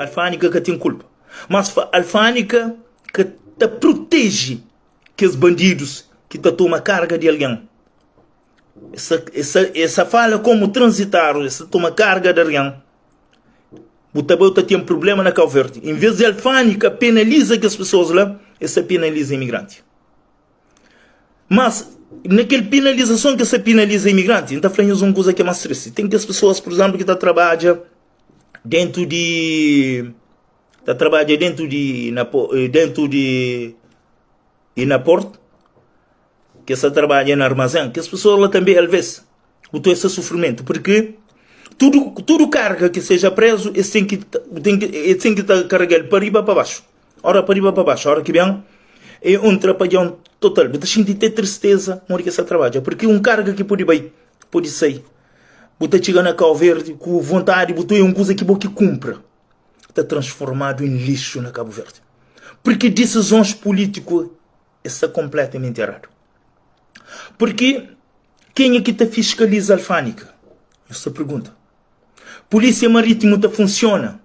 Alfândega ka ten kulpa. Mas alfândega ka ta proteje kes bandidus ki ta toma karga di algen. Es sa fala komu transitáriu, es ta toma karga di algen. Bu ta bai bu ta ten prubléma na Kau Verdi. En vês di alfândega penaliza kes pesoas la, es ta penaliza imigranti. Mas, na kel penalizason ki es ta penaliza imigranti, N ta fla nhos un kuza ki é más tristi. Ten kes pesoas, pur izénplu, ki ta trabadja déntu di, ta trabadja déntu di, na, déntu di, di na portu, ki es ta trabadja na armazén. Kes pesoas la tanbe, alvês, bu ta sta sufrimentu, purki tudu, tudu karga ki seja prézu, es ten ki, ten ki, es ten ki ta karega-l pa riba pa baxu. Ora pa riba pa baxu, ora ki ben é un trapadjon total. Bu ta xinti te tristeza modi ki es ta trabadja, purki un karga ki pode bai, pode sai. Bu ta txiga na Kau Verdi ku vontadi, bu ta oia un kuza ki bo ki kunpra ta transformadu en lixu na Kabu Verdi. Purki disizons pulítiku es sta konpletamenti eradu. Purki kenha ki ta fiskaliza alfândega? Nhos ta pergunta. Pulísia marítimu ta funsiona?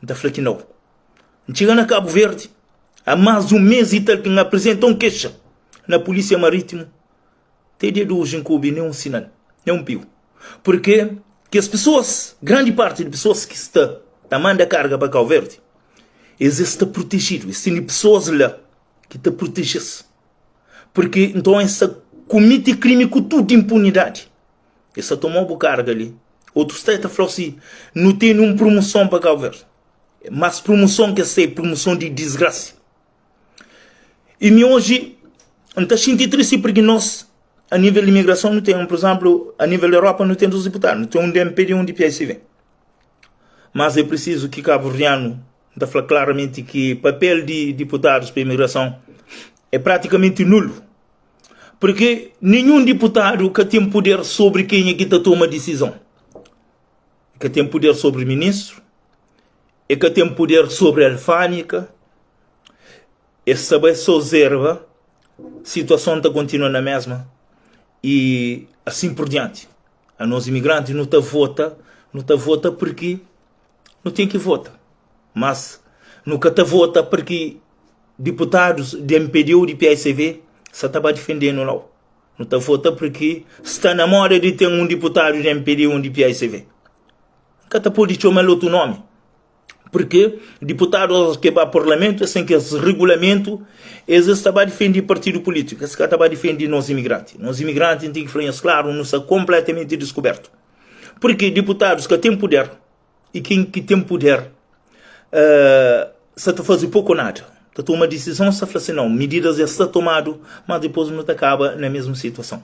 N ta fla ki nau. N txiga na Kabu Verdi a más di un mês i tal ki N aprizenta un kexa na Pulísia Marítimu. Te dia di oji N ka obi nen un sinal, nen un piu. Purkê kes pesoas, grandi parti di pesoas ki sta ta manda karga pa Kau Verdi, es es sta protejidu, es tene pesoas la ki ta proteje-s. Purkê nton es ta kumite krimi ku tudu inpunidadi. Es ta toma-u bu karga li. Otus sta ta fla-u si, Nu tene un prumuson pa Kau Verdi. Mas prumuson ki es ta é prumuson di disgrasi. I mi oji N ta xinti tristi purki nos a nível di imigrason nu ten, pur izénplu, a nível di Europa nu ten dus diputadu, nu ten un di MPD i un di PICV. Mas é prisizu ki kabuverdianu, N ta fla klaramenti ki papel di diputadus pa imigrason é pratikamenti nulu. Purki ninhun diputadu ka ten puder sobri kenha ki ta toma disizon. E ka ten puder sobri ministru, e ka ten puder sobri alfândega, e sta bai so zerba, situason ta kontinua na mesma i asin pur dianti. Anos imigranti nu ta vota, nu ta vota purki nu ten ki vota, mas nu ka ta vota purki diputadus di mpd ou di PICV sa ta ba difende-nu nau. Nu ta vota purki sta na moda di ten un diputadu di mpd ou di PICV. N ka ta pode txoma-l otu nomi, purki diputadu ki ba parlamentu es ten kes regulamentu, es es ta ba difende partidu pulitiku, es ka ta ba difende nos imigranti. Nos imigranti, N ten ki fla nhos klaru, nu sta konpletamenti diskubertu. Purki diputadus ka ten puder i ken ki ten puder sta ta faze poku o nada, ta toma disizon, sta fla si nau, mididas dja sta tomadu, mas dipôs nu ta kaba na mesmu situason.